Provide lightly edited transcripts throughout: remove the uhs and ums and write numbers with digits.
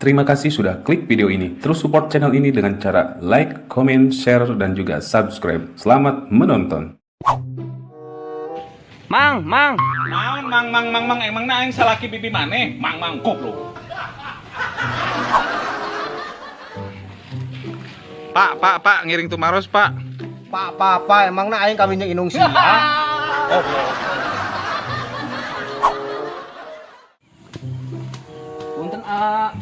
Terima kasih sudah klik video ini. Terus support channel ini dengan cara like, comment, share, dan juga subscribe. Selamat menonton. Mang, mang. Naon mang mang mang mang emang na aing salaki bibi maneh? Mang mang goblok. Pak, pak, pak, ngiring tumaros, Pak. Pak, pak, pak, emang na aing kawin jeung indung sia. Punten a.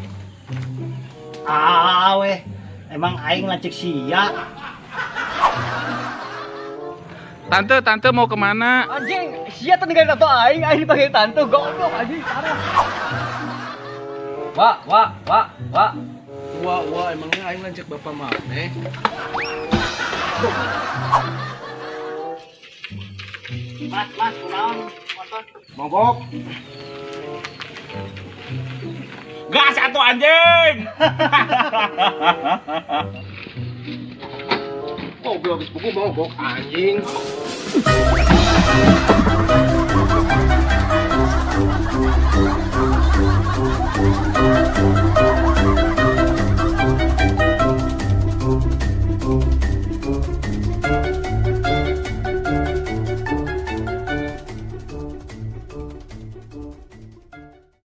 Ah weh, emang aing lanceuk sia. Tante, tante mau kemana? Anjing, sia teh ninggalin tante aing, aing dipanggil tante, goblok anjing parah. Wa, wa, wa, wa. Wah, wah, emangnya aing lanceuk bapak maneh? Mas, mas, kunaon motor? Mogok. Gas atuh anjing. Goblok geus buku mogok anjing.